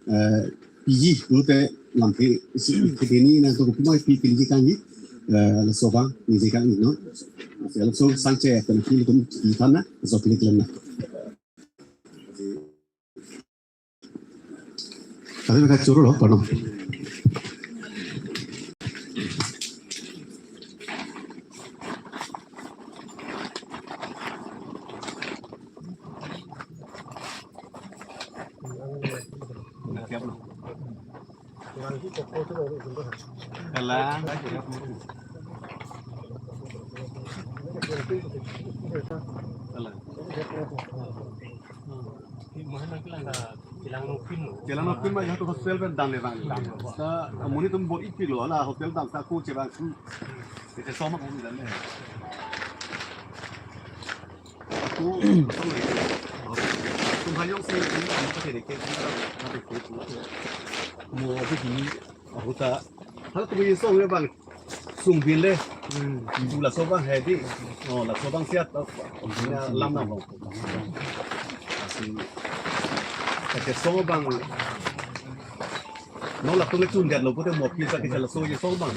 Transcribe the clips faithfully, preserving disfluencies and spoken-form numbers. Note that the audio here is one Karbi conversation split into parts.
eh, piji, pute lamthe isi kedeni nangtum kopi ma pi piliji kangji, eh, laso abang ningje kangji non. Laso sangche pen pi tum pi thana, laso pili kelang na. Kami ka choro lo, pardon. Kalang. Kalang. Kelang nokpin ma jahatu hostel pen dam le bang. Ta monit atum bor-i pilo hala hostel dam ta ko chevang. Ite soma ko dam le. Ko tum hayong si ko ko te ke ko ko mo ko ni ahuta. Hala tu ye song le bang. Sungbin le. Hmm. Tu laso abang hedi. Oh, laso abang siat. Ina lam na bang. Asi. Kachesong abang. Non latum le chun gat lo pute mo pi sa kachesong abang.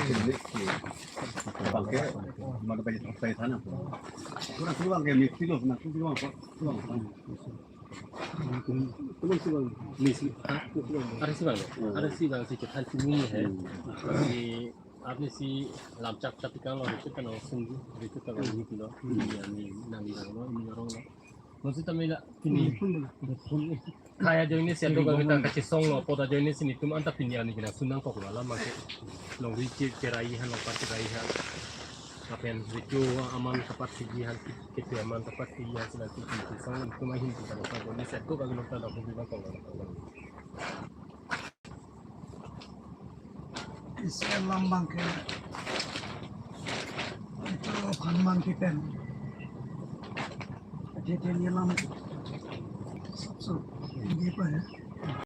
Bang ke mana banyak saya sana. Kurang kurang ke mix lo, na kurang kurang. Kurang. Kurang kurang. Mix. Ada si bang, ada si bang si chethan si muni hai. Hmm. Si apni si lam chak chak pikang lo, rikit kan lo sunggu, rikit kan lo ini kilo, ini ani nang nang lo, ini orang lo. Maksud kami la pini. Kaya ajoine si atum kami ta kachesong lo, apot ajoine si netum anta pini ani kena sunang kok lo, alam masih longri che cherai han, longpat cherai han. Lapen video aman kapat sigi han, kete aman kapat sigi han, sila sigi song netum ahin kita lo, ajoine si atum kami lo ta lo, kami lo kok lo. Isi alam abang ke itu Hanuman kipen. Jadi dia alam sop sop ini apa ya?